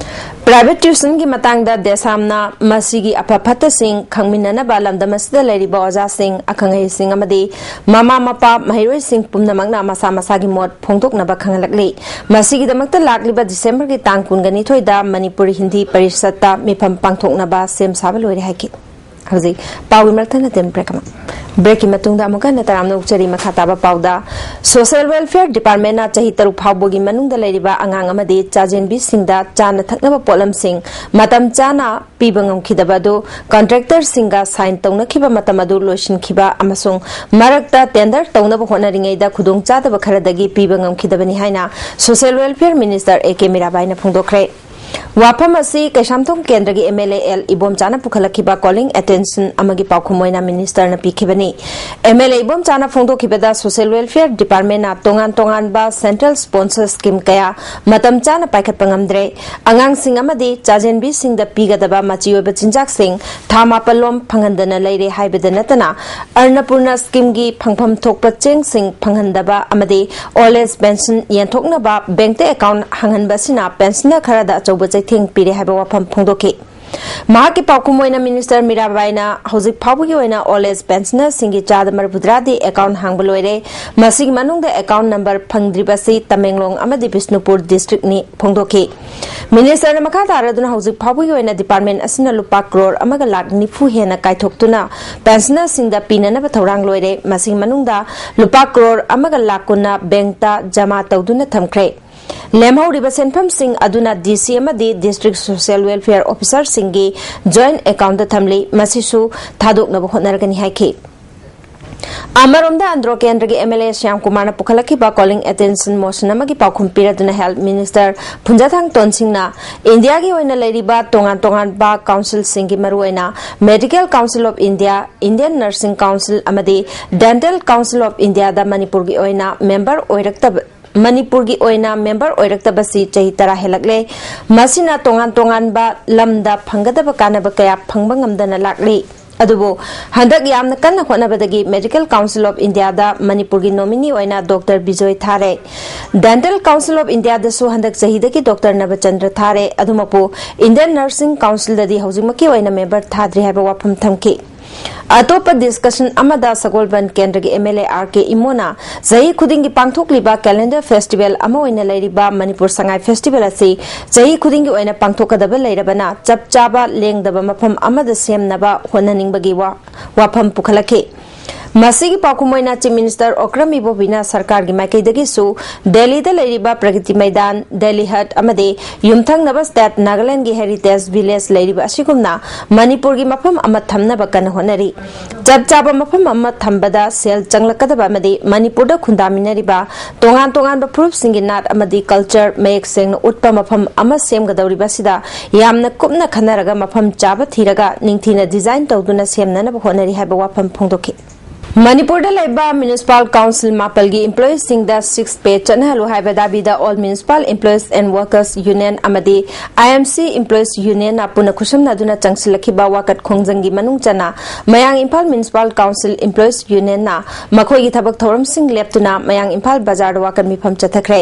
Private tuitionꯒꯤ ꯃꯇꯥꯡꯗ ꯗꯦꯁꯥꯝꯅ ꯃꯁꯤꯒꯤ ꯑꯐ ꯐꯠꯇꯁꯤꯡ ꯈꯪꯃꯤꯟꯅꯅꯕ ꯂꯝꯗꯝ ꯑꯁꯤꯗ ꯂꯩꯔꯤꯕ ꯑꯣꯖꯥꯁꯤꯡ, ꯑꯈꯪ ꯑꯍꯩꯁꯤꯡ ꯑꯃꯗꯤ ꯃꯃꯥ ꯃꯄꯥ, ꯃꯍꯩꯔꯣꯏꯁꯤꯡ ꯄꯨꯝꯅꯃꯛꯅ ꯃꯁꯥ ꯃꯁꯥꯒꯤ ꯃꯣꯠ ꯐꯣꯡꯗꯣꯛꯅꯕ ꯈꯪꯍꯜꯂꯛꯂꯤ꯫ ꯃꯁꯤꯒꯤꯗꯃꯛꯇ ꯂꯥꯛꯂꯤꯕ ꯗꯤꯁꯦꯝꯕꯔꯒꯤ ꯇꯥꯡ ꯀꯨꯟꯒ ꯅꯤꯊꯣꯏꯗ ꯃꯅꯤꯄꯨꯔꯤ ꯍꯤꯟꯗꯤ ꯄꯔꯤꯁꯠꯇ ꯃꯤꯐꯝ ꯄꯥꯡꯊꯣꯛꯅꯕ ꯁꯦꯝ ꯁꯥꯕ ꯂꯣꯏꯔꯦ ꯍꯥꯏꯈꯤ꯫ ꯍꯧꯖꯤꯛ ꯄꯥꯎꯒꯤ ꯃꯔꯛꯇ ꯅꯠꯇꯦ, ꯕ꯭ꯔꯦꯛ ꯑꯃ꯫ ꯕ꯭ꯔꯦꯛꯀꯤ ꯃꯇꯨꯡꯗ ꯑꯃꯨꯛꯀ ꯍꯟꯅ ꯇꯔꯥꯝꯅ ꯑꯣꯛꯆꯔꯤ꯫ ꯃꯈꯥ ꯇꯥꯕ ꯄꯥꯎꯗ, ꯁꯣꯁꯤꯌꯦꯜ ꯋꯦꯜꯐꯤꯌꯔ ꯗꯤꯄꯥꯔꯠꯃꯦꯟꯅ ꯆꯍꯤ ꯇꯔꯨꯛ ꯐꯥꯎꯕꯒꯤ ꯃꯅꯨꯡꯗ ꯂꯩꯔꯤꯕ ꯑꯉꯥꯡ ꯑꯃꯗꯤ ꯆꯥꯖꯦꯟꯕꯤꯁꯤꯡꯗ ꯆꯥꯅ ꯊꯛꯅꯕ ꯄꯣꯠꯂꯝꯁꯤꯡ ꯃꯇꯝ ꯆꯥꯅ ꯄꯤꯕ ꯉꯝꯈꯤꯗꯕ ꯑꯗꯨ ꯀꯟꯇ꯭ꯔꯦꯛꯇꯔꯁꯤꯡꯒ ꯁꯥꯏꯟ ꯇꯧꯅꯈꯤꯕ ꯃꯇꯝ ꯑꯗꯨ ꯂꯣꯏꯁꯤꯟꯈꯤꯕ ꯑꯃꯁꯨꯡ ꯃꯔꯛꯇ ꯇꯦꯟꯗꯔ ꯇꯧꯅꯕ ꯍꯣꯠꯅꯔꯤꯉꯩꯗ ꯈꯨꯗꯣꯡꯆꯥꯗꯕ ꯈꯔꯗꯒꯤ ꯄꯤꯕ ꯉꯝꯈꯤꯗꯕꯅꯤ ꯍꯥꯏꯅ social welfare minister A K ꯃꯤꯔꯥꯕꯥꯏꯅ ꯐꯣꯡꯗꯣꯛꯈ꯭ꯔꯦ꯫ ꯋꯥꯐꯝ ꯑꯁꯤ ꯀꯩꯁꯥꯝꯊꯣꯡ ꯀꯦꯟꯗ꯭ꯔꯒꯤ ꯑꯦꯝ ꯑꯦꯜ ꯑꯦ ꯑꯦꯜ ꯏꯕꯣꯝꯆꯥꯅ ꯄꯨꯈꯠꯂꯛꯈꯤꯕ ꯀꯣꯂꯤꯡ ꯑꯦꯇꯦꯟꯁꯟ ꯑꯃꯒꯤ ꯄꯥꯎꯈꯨꯝ ꯑꯣꯏꯅ ꯃꯤꯅꯤꯁꯇꯔꯅ ꯄꯤꯈꯤꯕꯅꯤ꯫ ꯑꯦꯝ ꯑꯦꯜ ꯑꯦ ꯏꯕꯣꯝꯆꯥꯅ ꯐꯣꯡꯗꯣꯛꯈꯤꯕꯗ, ꯁꯣꯁꯤꯌꯦꯜ ꯋꯦꯜꯐꯤꯌꯔ ꯗꯤꯄꯥꯔꯠꯃꯦꯟꯅ ꯇꯣꯉꯥꯟ ꯇꯣꯉꯥꯟꯕ ꯁꯦꯟꯇ꯭ꯔꯦꯜ ꯁ꯭ꯄꯣꯟꯁꯔ ꯁ꯭ꯀꯤꯝ ꯀꯌꯥ ꯃꯇꯝ ꯆꯥꯅ ꯄꯥꯏꯈꯠꯄ ꯉꯝꯗ꯭ꯔꯦ꯫ ꯑꯉꯥꯡꯁꯤꯡ ꯑꯃꯗꯤ ꯆꯥꯖꯦꯟꯕꯤꯁꯤꯡꯗ ꯄꯤꯒꯗꯕ ꯃꯆꯤ ꯑꯣꯏꯕ ꯆꯤꯟꯖꯥꯛꯁꯤꯡ ꯊꯥ ꯃꯥꯄꯜꯂꯣꯝ ꯐꯪꯍꯟꯗꯅ ꯂꯩꯔꯦ ꯍꯥꯏꯕꯗ ꯅꯠꯇꯅ, ꯑꯟꯅꯄꯨꯔꯅ ꯁ꯭ꯀꯤꯝꯒꯤ ꯐꯪꯐꯝ ꯊꯣꯛꯄ ꯆꯦꯡꯁꯤꯡ ꯐꯪꯍꯟꯗꯕ ꯑꯃꯗꯤ ꯑꯣꯜ ꯑꯦꯖ ꯄꯦꯟꯁꯟ ꯌꯦꯟꯊꯣꯛꯅꯕ ꯕꯦꯡꯛꯇ ꯑꯦꯀꯥꯎꯟ ꯍꯥꯡꯍꯟꯕ ꯑꯁꯤꯅ ꯄꯦꯟꯁꯅꯔ ꯈꯔꯗ ꯑꯆꯧꯕ ꯆꯩꯊꯦꯡ ꯄꯤꯔꯦ ꯍꯥꯏꯕ ꯋꯥꯐꯝ ꯐꯣꯡꯗꯣꯛꯈꯤ꯫ ꯃꯍꯥꯛꯀꯤ ꯄꯥꯎꯈꯨꯝ ꯑꯣꯏꯅ ꯃꯤꯅꯤꯁꯇꯔ ꯃꯤꯔꯥꯕꯥꯏꯅ ꯍꯧꯖꯤꯛ ꯐꯥꯎꯕꯒꯤ ꯑꯣꯏꯅ ꯑꯣꯜ ꯑꯦꯖ ꯄꯦꯟꯁꯅꯔꯁꯤꯡꯒꯤ ꯆꯥꯗ ꯃꯔꯤꯐꯨꯇꯔꯥꯗꯤ ꯑꯦꯀꯥꯎꯟ ꯍꯥꯡꯕ ꯂꯣꯏꯔꯦ꯫ ꯃꯁꯤꯒꯤ ꯃꯅꯨꯡꯗ ꯑꯦꯀꯥꯎꯟ ꯅꯝꯕꯔ ꯐꯪꯗ꯭ꯔꯤꯕꯁꯤ ꯇꯃꯦꯡꯂꯣꯡ ꯑꯃꯗꯤ ꯕꯤꯁꯅꯨꯄꯨꯔ ꯗꯤꯁꯇ꯭ꯔꯤꯛꯅꯤ ꯐꯣꯡꯗꯣꯛꯈꯤ꯫ ꯃꯤꯅꯤꯁꯇꯔꯅ ꯃꯈꯥ ꯇꯥꯔꯗꯨꯅ ꯍꯧꯖꯤꯛ ꯐꯥꯎꯕꯒꯤ ꯑꯣꯏꯅ ꯗꯤꯄꯥꯔꯠꯃꯦꯟ ꯑꯁꯤꯅ ꯂꯨꯄꯥ ꯀ꯭ꯔꯣꯔ ꯑꯃꯒ ꯂꯥꯈ ꯅꯤꯐꯨ ꯍꯦꯟꯅ ꯀꯥꯏꯊꯣꯛꯇꯨꯅ ꯄꯦꯟꯁꯅꯔꯁꯤꯡꯗ ꯄꯤꯅꯅꯕ ꯊꯧꯔꯥꯡ ꯂꯣꯏꯔꯦ꯫ ꯃꯁꯤꯒꯤ ꯃꯅꯨꯡꯗ ꯂꯨꯄꯥ ꯀ꯭ꯔꯣꯔ ꯑꯃꯒ ꯂꯥꯈ ꯀꯨꯟꯅ ꯕꯦꯡꯛꯇ ꯖꯃꯥ ꯇꯧꯗꯨꯅ ꯊꯝꯈ꯭ꯔꯦ꯫ ꯂꯦꯝꯍꯧꯔꯤꯕ ꯁꯦꯟꯐꯝꯁꯤꯡ ꯑꯗꯨꯅ ꯗꯤ ꯁꯤ ꯑꯃꯗꯤ ꯗꯤꯁꯇ꯭ꯔꯤꯛ ꯁꯣꯁꯤꯌꯦꯜ ꯋꯦꯜꯐꯤꯌꯔ ꯑꯣꯐꯤꯁꯔꯁꯤꯡꯒꯤ ꯖꯣꯏꯟꯠ ꯑꯦꯀꯥꯎꯟꯗ ꯊꯝꯂꯤ꯫ ꯃꯁꯤꯁꯨ ꯊꯥꯗꯣꯛꯅꯕ ꯍꯣꯠꯅꯔꯒꯅꯤ ꯍꯥꯏꯈꯤ꯫ ꯑꯃꯔꯣꯝꯗ, ꯑꯟꯗ꯭ꯔꯣ ꯀꯦꯟꯗ꯭ꯔꯒꯤ ꯑꯦꯝ ꯑꯦꯜ ꯑꯦ ꯁ꯭ꯌꯥꯝ ꯀꯨꯃꯥꯔꯅ ꯄꯨꯈꯠꯂꯛꯈꯤꯕ ꯀꯣꯂꯤꯡ ꯑꯦꯇꯦꯟꯁꯟ ꯃꯣꯁꯟ ꯑꯃꯒꯤ ꯄꯥꯎꯈꯨꯝ ꯄꯤꯔꯗꯨꯅ ꯍꯦꯜꯊ ꯃꯤꯅꯤꯁꯇꯔ ꯐꯨꯟꯖꯥꯊꯥꯡ ꯇꯣꯟꯁꯤꯡꯅ ꯏꯟꯗꯤꯌꯥꯒꯤ ꯑꯣꯏꯅ ꯂꯩꯔꯤꯕ ꯇꯣꯉꯥꯟ ꯇꯣꯉꯥꯟꯕ ꯀꯥꯎꯟꯁꯤꯜꯁꯤꯡꯒꯤ, ꯃꯔꯨꯑꯣꯏꯅ medical council of India, Indian nursing council ꯑꯃꯗꯤ ꯗꯦꯟꯇꯦꯜ ꯀꯥꯎꯟꯁꯤꯜ ꯑꯣꯐ ꯏꯟꯗꯤꯌꯥꯗ ꯃꯅꯤꯄꯨꯔꯒꯤ ꯑꯣꯏꯅ ꯃꯦꯝꯕꯔ ꯑꯣꯏꯔꯛꯇꯕ, ꯃꯅꯤꯄꯨꯔꯒꯤ ꯑꯣꯏꯅ ꯃꯦꯝꯕꯔ ꯑꯣꯏꯔꯛꯇꯕꯁꯤ ꯆꯍꯤ ꯇꯔꯥ ꯍꯦꯜꯂꯛꯂꯦ꯫ ꯃꯁꯤꯅ ꯇꯣꯉꯥꯟ ꯇꯣꯉꯥꯟꯕ ꯂꯝꯗ ꯐꯪꯒꯗꯕ ꯀꯥꯟꯅꯕ ꯀꯌꯥ ꯐꯪꯕ ꯉꯝꯗꯅ ꯂꯥꯛꯂꯤ꯫ ꯑꯗꯨꯕꯨ ꯍꯟꯗꯛ ꯌꯥꯝꯅ ꯀꯟꯅ ꯍꯣꯠꯅꯕꯗꯒꯤ ꯃꯦꯗꯤꯀꯦꯜ ꯀꯥꯎꯟꯁꯤꯜ ꯑꯣꯐ ꯏꯟꯗꯤꯌꯥꯗ ꯃꯅꯤꯄꯨꯔꯒꯤ ꯅꯣꯃꯤꯅꯤ ꯑꯣꯏꯅ ꯗꯣꯛꯇꯔ ꯕꯤꯖꯣꯏ ꯊꯥꯔꯦ꯫ ꯗꯦꯟꯇꯦꯜ ꯀꯥꯎꯟꯁꯤꯜ ꯑꯣꯐ ꯏꯟꯗꯤꯌꯥꯗꯁꯨ ꯍꯟꯗꯛ ꯆꯍꯤꯗꯒꯤ ꯗꯣꯛꯇꯔ ꯅꯕꯆꯟꯗ꯭ꯔ ꯊꯥꯔꯦ꯫ ꯑꯗꯨꯃꯛꯄꯨ ꯏꯟꯗꯤꯌꯟ ꯅꯔꯁꯤꯡ ꯀꯥꯎꯟꯁꯤꯜꯗꯗꯤ ꯍꯧꯖꯤꯛꯃꯛꯀꯤ ꯑꯣꯏꯅ ꯃꯦꯝꯕꯔ ꯊꯥꯗ꯭ꯔꯤ ꯍꯥꯏꯕ ꯋꯥꯐꯝ ꯊꯝꯈꯤ꯫ ꯑꯇꯣꯞꯄ ꯗꯤꯁꯀꯁꯟ ꯑꯃꯗ ꯁꯒꯣꯜꯕꯟ ꯀꯦꯟꯗ꯭ꯔꯒꯤ ꯑꯦꯝ ꯑꯦꯜ ꯑꯦ ꯑꯥꯔ ꯀꯦ ꯏꯃꯣꯅ ꯆꯍꯤ ꯈꯨꯗꯤꯡꯒꯤ ꯄꯥꯡꯊꯣꯛꯂꯤꯕ ꯀꯦꯂꯦꯟꯗꯔ ꯐꯦꯁꯇꯤꯚꯦꯜ ꯑꯃ ꯑꯣꯏꯅ ꯂꯩꯔꯤꯕ ꯃꯅꯤꯄꯨꯔ ꯁꯉꯥꯏ ꯐꯦꯁꯇꯤꯚꯦꯜ ꯑꯁꯤ ꯆꯍꯤ ꯈꯨꯗꯤꯡꯒꯤ ꯑꯣꯏꯅ ꯄꯥꯡꯊꯣꯛꯀꯗꯕ ꯂꯩꯔꯕꯅ ꯆꯞ ꯆꯥꯕ ꯂꯦꯡꯗꯕ ꯃꯐꯝ ꯑꯃꯗ ꯁꯦꯝꯅꯕ ꯍꯣꯠꯅꯅꯤꯡꯕꯒꯤ ꯋꯥ-, ꯋꯥꯐꯝ ꯄꯨꯈꯠꯂꯛꯈꯤ꯫ ꯃꯁꯤꯒꯤ ꯄꯥꯎꯈꯨꯝ ꯑꯣꯏꯅ Chief Minister Okram Ibobiꯅ ꯁꯔꯀꯥꯔꯒꯤ ꯃꯥꯏꯀꯩꯗꯒꯤꯁꯨ ꯗꯦꯜꯂꯤꯗ ꯂꯩꯔꯤꯕ ꯄ꯭ꯔꯒꯇꯤ ꯃꯩꯗꯥꯟ, ꯗꯦꯜꯂꯤ ꯍꯠ ꯑꯃꯗꯤ ꯌꯨꯝꯊꯪꯅꯕ ꯁ꯭ꯇꯦꯠ ꯅꯥꯒꯥꯂꯦꯟꯗꯒꯤ ꯍꯦꯔꯤꯇꯦꯖ ꯚꯤꯂꯦꯖ ꯂꯩꯔꯤꯕ ꯑꯁꯤꯒꯨꯝꯅ ꯃꯅꯤꯄꯨꯔꯒꯤ ꯃꯐꯝ ꯑꯃ ꯊꯝꯅꯕ ꯀꯟꯅ ꯍꯣꯠꯅꯔꯤ꯫ ꯆꯞ ꯆꯥꯕ ꯃꯐꯝ ꯑꯃ ꯊꯝꯕꯗ ꯁꯦꯜ ꯆꯪꯂꯛꯀꯗꯕ ꯑꯃꯗꯤ ꯃꯅꯤꯄꯨꯔꯗ ꯈꯨꯟꯗꯥꯃꯤꯟꯅꯔꯤꯕ ꯇꯣꯉꯥꯟ ꯇꯣꯉꯥꯟꯕ ꯐꯨꯔꯨꯞꯁꯤꯡꯒꯤ ꯅꯥꯠ ꯑꯃꯗꯤ ꯀꯜꯆꯔ ꯃꯌꯦꯛ ꯁꯦꯡꯅ ꯎꯠꯄ ꯃꯐꯝ ꯑꯃ ꯁꯦꯝꯒꯗꯧꯔꯤꯕ ꯑꯁꯤꯗ ꯌꯥꯝꯅ ꯀꯨꯞꯅ ꯈꯟꯅꯔꯒ ꯃꯐꯝ ꯆꯥꯕ ꯊꯤꯔꯒ ꯅꯤꯡꯊꯤꯅ ꯗꯤꯖꯥꯏꯟ ꯇꯧꯗꯨꯅ ꯁꯦꯝꯅꯅꯕ ꯍꯣꯠꯅꯔꯤ ꯍꯥꯏꯕ ꯋꯥꯐꯝ ꯐꯣꯡꯗꯣꯛꯈꯤ꯫ ꯃꯅꯤꯄꯨꯔꯗ ꯂꯩꯕ ꯃ꯭ꯌꯨꯅꯤꯁꯤꯄꯥꯜ ꯀꯥꯎꯟꯁꯤꯜ ꯃꯥꯄꯜꯒꯤ ꯏꯝꯄ꯭ꯂꯣꯌꯤꯁꯤꯡꯗ ꯁꯤꯛꯁ ꯄꯦ ꯆꯠꯅꯍꯜꯂꯨ ꯍꯥꯏꯕ ꯗꯥꯕꯤꯗ all municipal employees and workers union ꯑꯃꯗꯤ ꯑꯥꯏ ꯑꯦꯝ ꯁꯤ ꯏꯝꯄ꯭ꯂꯣꯌꯤꯁ ꯌꯨꯅꯤꯌꯟꯅ ꯄꯨꯟꯅ ꯈꯨꯠꯁꯝꯅꯗꯨꯅ ꯆꯪꯁꯤꯜꯂꯛꯈꯤꯕ ꯋꯥꯀꯠ ꯈꯣꯡꯖꯪꯒꯤ ꯃꯅꯨꯡ ꯆꯟꯅ ꯃꯌꯥꯡ ꯏꯝꯐꯥꯜ ꯃ꯭ꯌꯨꯅꯤꯁꯤꯄꯥꯜ ꯀꯥꯎꯟꯁꯤꯜ ꯏꯝꯄ꯭ꯂꯣꯌꯤꯁ ꯌꯨꯅꯤꯌꯟꯅ ꯃꯈꯣꯏꯒꯤ ꯊꯕꯛ ꯊꯧꯔꯝꯁꯤꯡ ꯂꯦꯞꯇꯨꯅ ꯃꯌꯥꯡ ꯏꯝꯐꯥꯜ ꯕꯖꯥꯔꯗ ꯋꯥꯀꯠ ꯃꯤꯐꯝ ꯆꯠꯊꯈ꯭ꯔꯦ꯫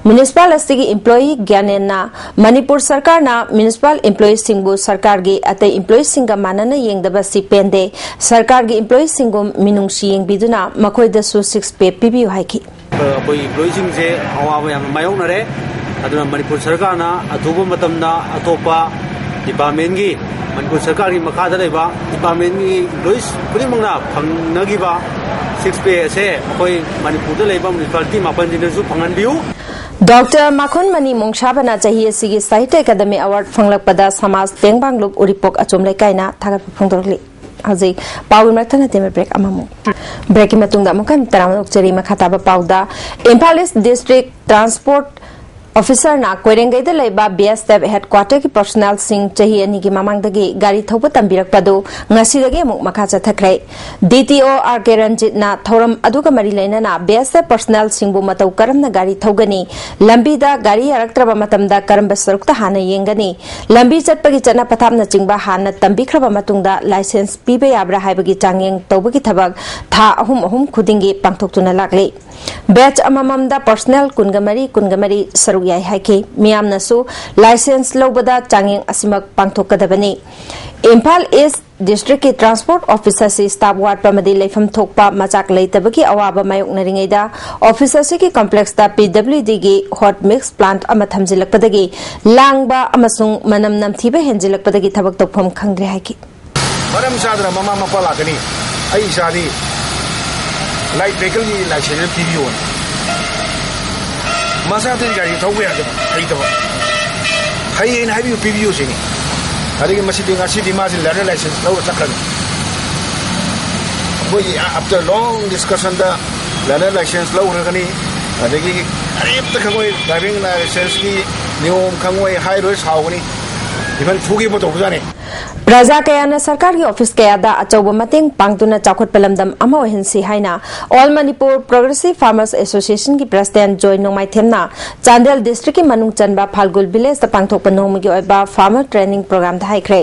ꯃ꯭ꯌꯨꯅꯤꯁꯤꯄꯥꯜ ꯑꯁꯤꯒꯤ ꯏꯝꯄ꯭ꯂꯣꯌꯤ ꯒ꯭ꯌꯥꯅꯦꯟꯅ ꯃꯅꯤꯄꯨꯔ ꯁꯔꯀꯥꯔꯅ ꯃ꯭ꯌꯨꯅꯤꯁꯤꯄꯥꯜ ꯏꯝꯄ꯭ꯂꯣꯌꯤꯁꯤꯡꯕꯨ ꯁꯔꯀꯥꯔꯒꯤ ꯑꯇꯩ ꯏꯝꯄ꯭ꯂꯣꯌꯤꯁꯤꯡꯒ ꯃꯥꯟꯅꯅ ꯌꯦꯡꯗꯕꯁꯤ ꯄꯦꯟꯗꯦ, ꯁꯔꯀꯥꯔꯒꯤ ꯏꯝꯄ꯭ꯂꯣꯌꯤꯁꯤꯡꯒꯨꯝ ꯃꯤꯅꯨꯡꯁꯤ ꯌꯦꯡꯕꯤꯗꯨꯅ ꯃꯈꯣꯏꯗꯁꯨ ꯁꯤꯛꯁ ꯄꯦ ꯄꯤꯕꯤꯌꯨ ꯍꯥꯏꯈꯤ꯫ ꯑꯩꯈꯣꯏ ꯏꯝꯄ꯭ꯂꯣꯌꯤꯁꯤꯡꯁꯦ ꯑꯋꯥꯕ ꯌꯥꯝꯅ ꯃꯥꯌꯣꯛꯅꯔꯦ꯫ ꯑꯗꯨꯅ ꯃꯅꯤꯄꯨꯔ ꯁꯔꯀꯥꯔꯅ ꯑꯊꯨꯕ ꯃꯇꯝꯗ ꯑꯇꯣꯞꯄ ꯗꯤꯄꯥꯔꯠꯃꯦꯟꯒꯤ, ꯃꯅꯤꯄꯨꯔ ꯁꯔꯀꯥꯔꯒꯤ ꯃꯈꯥꯗ ꯂꯩꯕ ꯗꯤꯄꯥꯔꯠꯃꯦꯟꯒꯤ ꯏꯝꯄ꯭ꯂꯣꯌꯤꯁ ꯈꯨꯗꯤꯡꯃꯛꯅ ꯐꯪꯅꯈꯤꯕ ꯁꯤꯛꯁ ꯄꯦ ꯑꯁꯦ ꯑꯩꯈꯣꯏ ꯃꯅꯤꯄꯨꯔꯗ ꯂꯩꯕ ꯃ꯭ꯌꯨꯅꯤꯁꯤꯄꯥꯂꯤꯇꯤ ꯃꯥꯄꯟꯁꯤꯅꯁꯨ ꯐꯪꯍꯟꯕꯤꯌꯨ꯫ ꯗꯣꯛꯇꯔ ꯃꯥꯈꯨꯟ ꯃꯅꯤ ꯃꯣꯡꯁꯥꯕꯅ ꯆꯍꯤ ꯑꯁꯤꯒꯤ ꯁꯥꯍꯤꯇ꯭ꯌ ꯑꯦꯀꯥꯗꯃꯤ ꯑꯦꯋꯥꯔꯗ ꯐꯪꯂꯛꯄꯗ ꯁꯃꯥꯖ ꯇꯦꯡꯕꯥꯡꯂꯨꯞ ꯎꯔꯤꯄꯣꯛ ꯑꯆꯣꯝ ꯂꯩꯀꯥꯏꯅ ꯊꯥꯒꯠꯄ ꯐꯣꯡꯗꯣꯔꯛꯂꯤ꯫ ꯍꯧꯖꯤꯛ ꯄꯥꯎꯒꯤ ꯃꯔꯛꯇ ꯅꯠꯇꯦ, ꯕ꯭ꯔꯦꯛ ꯑꯃꯃꯨꯛ꯫ ꯕ꯭ꯔꯦꯛꯀꯤ ꯃꯇꯨꯡꯗ ꯑꯃꯨꯛ ꯍꯟꯅ ꯇꯔꯥꯃꯉꯥ ꯇꯔꯥꯃꯉꯥ ꯃꯈꯥ ꯇꯥꯕ ꯄꯥꯎꯗ, ꯏꯝꯐꯥꯜ ꯏꯁ ꯗꯤꯁꯇ꯭ꯔꯤꯛ ꯇ꯭ꯔꯥꯟꯁꯄꯣꯔꯠ ꯑꯣꯐꯤꯁꯔꯅ ꯀꯣꯏꯔꯦꯡꯒꯩꯗ ꯂꯩꯕ ꯕꯤ ꯑꯦꯁ ꯑꯦꯐ ꯍꯦꯗꯀ꯭ꯋꯥꯇꯔꯒꯤ ꯄꯔꯁꯣꯅꯦꯜꯁꯤꯡ ꯆꯍꯤ ꯑꯅꯤꯒꯤ ꯃꯃꯥꯡꯗꯒꯤ ꯒꯥꯔꯤ ꯊꯧꯕ ꯇꯝꯕꯤꯔꯛꯄꯗꯨ ꯉꯁꯤꯗꯒꯤ ꯑꯃꯨꯛ ꯃꯈꯥ ꯆꯠꯊꯈ꯭ꯔꯦ꯫ ꯗꯤ ꯇꯤ ꯑꯣ ꯑꯥꯔ ꯀꯦ ꯔꯟꯖꯤꯠꯅ ꯊꯧꯔꯝ ꯑꯗꯨꯒ ꯃꯔꯤ ꯂꯩꯅꯅ ꯕꯤ ꯑꯦꯁ ꯑꯦꯐ ꯄꯔꯁꯣꯅꯦꯜꯁꯤꯡꯕꯨ ꯃꯇꯧ ꯀꯔꯝꯅ ꯒꯥꯔꯤ ꯊꯧꯒꯅꯤ, ꯂꯝꯕꯤꯗ ꯒꯥꯔꯤ ꯌꯥꯔꯛꯇ꯭ꯔꯕ ꯃꯇꯝꯗ ꯀꯔꯝꯕ ꯁꯔꯨꯛꯇ ꯍꯥꯟꯅ ꯌꯦꯡꯒꯅꯤ, ꯂꯝꯕꯤ ꯆꯠꯄꯒꯤ ꯆꯠꯅ ꯄꯊꯥꯞꯅꯆꯤꯡꯕ ꯍꯥꯟꯅ ꯇꯝꯕꯤꯈ꯭ꯔꯕ ꯃꯇꯨꯡꯗ ꯂꯥꯏꯁꯦꯟꯁ ꯄꯤꯕ ꯌꯥꯕ꯭ꯔꯥ ꯍꯥꯏꯕꯒꯤ ꯆꯥꯡꯌꯦꯡ ꯇꯧꯕꯒꯤ ꯊꯕꯛ ꯊꯥ ꯑꯍꯨꯝ ꯑꯍꯨꯝ ꯈꯨꯗꯤꯡꯒꯤ ꯄꯥꯡꯊꯣꯛꯇꯨꯅ ꯂꯥꯛꯂꯤ꯫ ꯕꯦꯆ ꯑꯃꯃꯝꯗ ꯄꯔꯁꯣꯅꯦꯜ ꯀꯨꯟꯒ ꯃꯔꯤ, ꯀꯨꯟꯒ ꯃꯔꯤ ꯁꯔꯨꯛ ꯌꯥꯏ ꯍꯥꯏꯈꯤ꯫ ꯃꯤꯌꯥꯝꯅꯁꯨ ꯂꯥꯏꯁꯦꯟꯁ ꯂꯧꯕꯗ ꯆꯥꯡꯌꯦꯡ ꯑꯁꯤꯃꯛ ꯄꯥꯡꯊꯣꯛꯀꯗꯕꯅꯤ꯫ ꯏꯝꯐꯥꯜ ꯏꯁ ꯗꯤꯁꯇ꯭ꯔꯤꯛꯀꯤ ꯇ꯭ꯔꯥꯟꯁꯄꯣꯔꯠ ꯑꯣꯐꯤꯁ ꯑꯁꯤ ꯁ꯭ꯇꯥꯐ ꯋꯥꯠꯄ ꯑꯃꯗꯤ ꯂꯩꯐꯝ ꯊꯣꯛꯄ ꯃꯆꯥꯛ ꯂꯩꯇꯕꯒꯤ ꯑꯋꯥꯕ ꯃꯥꯌꯣꯛꯅꯔꯤꯉꯩꯗ, ꯑꯣꯐꯤꯁ ꯑꯁꯤꯒꯤ ꯀꯝꯄ꯭ꯂꯦꯛꯁꯇ ꯄꯤ ꯗꯕ꯭ꯂꯤꯎ ꯗꯤꯒꯤ ꯍꯣꯠ ꯃꯤꯛꯁ ꯄ꯭ꯂꯥꯟꯠ ꯑꯃ ꯊꯝꯖꯤꯜꯂꯛꯄꯗꯒꯤ ꯂꯥꯡꯕ ꯑꯃꯁꯨꯡ ꯃꯅꯝ ꯅꯝꯊꯤꯕ ꯍꯦꯟꯖꯤꯜꯂꯛꯄꯗꯒꯤ ꯊꯕꯛ ꯇꯧꯐꯝ ꯈꯪꯗ꯭ꯔꯦ ꯍꯥꯏꯈꯤ꯫ ꯃꯔꯝ ꯆꯥꯗꯅ ꯃꯃꯥ ꯃꯄꯥ ꯂꯥꯛꯀꯅꯤ, "ꯑꯩ ꯏꯆꯥꯗꯤ ꯂꯥꯏꯠ ꯚꯦꯍꯤꯀꯜꯒꯤ ꯂꯥꯏꯁꯦꯟꯁ ꯑꯃ ꯄꯤꯕꯤꯌꯣꯅ"꯫ ꯃꯆꯥꯗꯨꯗꯤ ꯒꯥꯔꯤ ꯊꯧꯕ ꯌꯥꯗꯕ, ꯍꯩꯇꯕ꯫ "ꯍꯩꯌꯦꯅ ꯍꯥꯏꯕꯤꯌꯨ, ꯄꯤꯕꯤꯌꯨ" ꯁꯤꯅꯤ꯫ ꯑꯗꯒꯤ ꯃꯁꯤꯗꯤ ꯉꯁꯤꯗꯤ ꯃꯥꯁꯤ ꯂꯔꯅꯔ ꯂꯥꯏꯁꯦꯟꯁ ꯂꯧꯔ ꯆꯠꯈ꯭ꯔꯅꯤ꯫ ꯑꯩꯈꯣꯏꯒꯤ after long discussion ꯗ ꯂꯔꯅꯔ ꯂꯥꯏꯁꯦꯟꯁ ꯂꯧꯈ꯭ꯔꯒꯅꯤ꯫ ꯑꯗꯒꯤ ꯀꯔꯤꯝꯇ ꯈꯪꯉꯣꯏ, ꯗ꯭ꯔꯥꯏꯚꯤꯡ ꯂꯥꯏꯁꯦꯟꯁꯀꯤ ꯅꯤꯌꯣꯝ ꯈꯪꯉꯣꯏ, ꯍꯥꯏꯔꯣꯏ, ꯁꯥꯎꯒꯅꯤ꯫ ꯏꯚꯟ ꯐꯨꯒꯦꯕꯨ ꯇꯧꯕꯖꯥꯠꯅꯤ꯫ ꯄ꯭ꯔꯖꯥ ꯀꯌꯥꯅ ꯁꯔꯀꯥꯔꯒꯤ ꯑꯣꯐꯤꯁ ꯀꯌꯥꯗ ꯑꯆꯧꯕ ꯃꯇꯦꯡ ꯄꯥꯡꯗꯨꯅ ꯆꯥꯎꯈꯠꯄ ꯂꯝꯗꯝ ꯑꯃ ꯑꯣꯏꯍꯟꯁꯤ ꯍꯥꯏꯅ All Manipur Progressive Farmers Association ꯒꯤ ꯄ꯭ꯔꯁꯤꯗꯦꯟꯠ ꯖꯣꯏ ꯅꯣꯡꯃꯥꯏꯊꯦꯝꯅ ꯆꯥꯟꯗꯦꯜ ꯗꯤꯁꯇ꯭ꯔꯤꯛꯀꯤ ꯃꯅꯨꯡ ꯆꯟꯕ ꯐꯥꯜꯒꯨꯜ ꯚꯤꯂꯦꯖꯇ ꯄꯥꯡꯊꯣꯛꯄ ꯅꯣꯡꯃꯒꯤ ꯑꯣꯏꯕ ꯐꯥꯔꯃꯔ ꯇ꯭ꯔꯦꯅꯤꯡ ꯄ꯭ꯔꯣꯒ꯭ꯔꯥꯝꯗ ꯍꯥꯏꯈ꯭ꯔꯦ꯫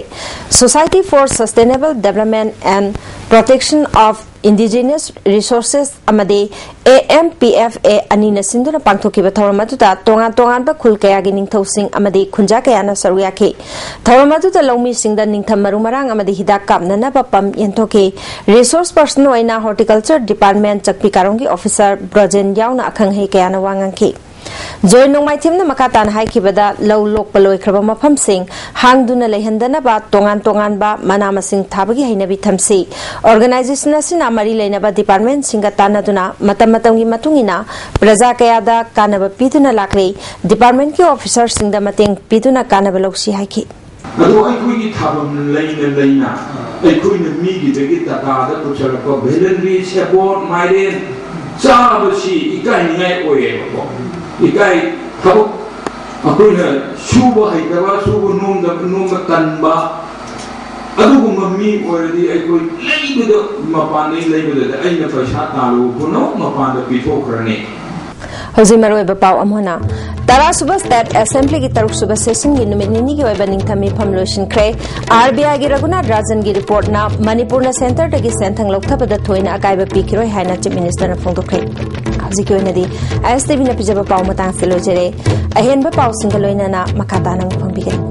Society for Sustainable Development and Protection of Indigenous Resources ꯑꯃꯗꯤ A M P F A ꯑꯅꯤꯅ ꯁꯤꯟꯗꯨꯅ ꯄꯥꯡꯊꯣꯛꯈꯤꯕ ꯊꯧꯔꯝ ꯑꯗꯨꯗ ꯇꯣꯉꯥꯟ ꯇꯣꯉꯥꯟꯕ ꯈꯨꯜ ꯀꯌꯥꯒꯤ ꯅꯤꯡꯊꯧꯁꯤꯡ ꯑꯃꯗꯤ ꯈꯨꯟꯖꯥ ꯀꯌꯥꯅ ꯁꯔꯨꯛ ꯌꯥꯈꯤ꯫ ꯊꯧꯔꯝ ꯑꯗꯨꯗ ꯂꯧꯃꯤꯁꯤꯡꯗ ꯅꯤꯡꯊꯝ ꯃꯔꯨ ꯃꯔꯥꯡ ꯑꯃꯗꯤ ꯍꯤꯗꯥꯛ ꯀꯥꯞꯅꯅꯕ ꯄꯝ ꯌꯦꯟꯊꯣꯛꯈꯤ꯫ ꯔꯤꯁꯣꯔꯁ ꯄꯔꯁꯟ ꯑꯣꯏꯅ ꯍꯣꯔꯇꯤꯀꯜꯆꯔ ꯗꯤꯄꯥꯔꯠꯃꯦꯟꯠ ꯆꯛꯄꯤ ꯀꯥꯔꯣꯡꯒꯤ ꯑꯣꯐꯤꯁꯥꯔ ꯕ꯭ꯔꯣꯖꯦꯟ ꯌꯥꯎꯅ ꯑꯈꯪ ꯑꯍꯩ ꯀꯌꯥꯅ ꯋꯥ ꯉꯥꯡꯈꯤ꯫ ꯖꯣꯏ ꯅꯣꯡꯃꯥꯏꯊꯦꯝꯅ ꯃꯈꯥ ꯇꯥꯅ ꯍꯥꯏꯈꯤꯕꯗ, ꯂꯧ ꯂꯣꯛꯄ ꯂꯣꯏꯈ꯭ꯔꯕ ꯃꯐꯝꯁꯤꯡ ꯍꯥꯡꯗꯨꯅ ꯂꯩꯍꯟꯗꯅꯕ ꯇꯣꯉꯥꯟ ꯇꯣꯉꯥꯟꯕ ꯃꯅꯥ ꯃꯁꯤꯡ ꯊꯥꯕꯒꯤ ꯍꯩꯅꯕꯤ ꯊꯝꯁꯤ꯫ ꯑꯣꯔꯒꯅꯥꯏꯖꯦꯁꯟ ꯑꯁꯤꯅ ꯃꯔꯤ ꯂꯩꯅꯕ ꯗꯤꯄꯥꯔꯠꯃꯦꯟꯠꯁꯤꯡꯒ ꯇꯥꯟꯅꯗꯨꯅ ꯃꯇꯝ ꯃꯇꯝꯒꯤ ꯃꯇꯨꯡ ꯏꯟꯅ ꯄ꯭ꯔꯖꯥ ꯀꯌꯥꯗ ꯀꯥꯟꯅꯕ ꯄꯤꯗꯨꯅ ꯂꯥꯛꯂꯤ꯫ ꯗꯤꯄꯥꯔꯠꯃꯦꯟꯠꯀꯤ ꯑꯣꯐꯤꯁꯥꯔꯁꯤꯡꯗ ꯃꯇꯦꯡ ꯄꯤꯗꯨꯅ ꯀꯥꯟꯅꯕ ꯂꯧꯁꯤ ꯍꯥꯏꯈꯤ꯫ ꯑꯗꯣ ꯑꯩꯈꯣꯏꯒꯤ ꯊꯥꯐꯝ ꯂꯩꯅ ꯂꯩꯅ ꯑꯩꯈꯣꯏꯅ ꯃꯤꯒꯤꯗꯒꯤ ꯇꯥꯇꯥꯗ ꯄꯨꯁꯜꯂꯛꯄ ꯚꯦꯂꯟꯗ꯭ꯔꯤ, ꯁꯦꯕꯣꯠ, ꯃꯥꯏꯔꯦꯟ ꯆꯥꯕꯁꯤ ꯏꯀꯥꯏꯅꯤꯡꯉꯥꯏ ꯑꯣꯏꯌꯦꯕꯀꯣ꯫ ꯏꯀꯥꯏ, ꯊꯕꯛ ꯑꯩꯈꯣꯏꯅ ꯁꯨꯕ ꯍꯩꯇꯕ, ꯁꯨꯕ ꯅꯣꯝꯗ, ꯅꯣꯝꯕ ꯇꯟꯕ, ꯑꯗꯨꯒꯨꯝꯕ ꯃꯤ ꯑꯣꯏꯔꯗꯤ ꯑꯩꯈꯣꯏ ꯂꯩꯕꯗ, ꯃꯄꯥꯟꯗꯒꯤ ꯂꯩꯕꯗꯗꯤ ꯑꯩꯅ ꯄꯩꯁꯥ ꯇꯥꯜꯂꯨꯕ ꯄꯨꯝꯅꯃꯛ ꯃꯄꯥꯟꯗ ꯄꯤꯊꯣꯛꯈ꯭ꯔꯅꯤ꯫ ꯍꯧꯖꯤꯛ ꯃꯔꯨꯑꯣꯏꯕ ꯄꯥꯎ ꯑꯃꯨꯛ ꯍꯟꯅ꯫ ꯇꯔꯥꯁꯨꯕ ꯁ꯭ꯇꯦꯠ ꯑꯦꯁꯦꯝꯕ꯭ꯂꯤꯒꯤ ꯇꯔꯨꯛꯁꯨꯕ ꯁꯦꯁꯟꯒꯤ ꯅꯨꯃꯤꯠ ꯅꯤꯅꯤꯒꯤ ꯑꯣꯏꯕ ꯅꯤꯡꯊꯝ ꯃꯤꯐꯝ ꯂꯣꯏꯁꯤꯟꯈ꯭ꯔꯦ꯫ ꯑꯥꯔ ꯕꯤ ꯑꯥꯏꯒꯤ ꯔꯘꯨꯅꯥꯊ ꯔꯥꯖꯟꯒꯤ ꯔꯤꯄꯣꯔꯠꯅ ꯃꯅꯤꯄꯨꯔꯅ ꯁꯦꯟꯇꯔꯗꯒꯤ ꯁꯦꯟꯊꯪ ꯂꯧꯊꯕꯗ ꯊꯣꯏꯅ ꯑꯀꯥꯏꯕ ꯄꯤꯈꯤꯔꯣꯏ ꯍꯥꯏꯅ ꯆꯤꯐ ꯃꯤꯅꯤꯁꯇꯔꯅ ꯐꯣꯡꯗꯣꯛꯈ꯭ꯔꯦ꯫ ꯍꯧꯖꯤꯛꯀꯤ ꯑꯣꯏꯅꯗꯤ ꯑꯥꯏ ꯑꯦꯁ ꯇꯤ ꯚꯤꯅ ꯄꯤꯖꯕ ꯄꯥꯎ ꯃꯇꯥꯡꯁꯤꯗ ꯂꯣꯏꯖꯔꯦ꯫ ꯑꯍꯦꯟꯕ ꯄꯥꯎꯁꯤꯡꯒ ꯂꯣꯏꯅꯅ ꯃꯈꯥ ꯇꯥꯅ ꯑꯃꯨꯛ ꯐꯪꯕꯤꯒꯅꯤ꯫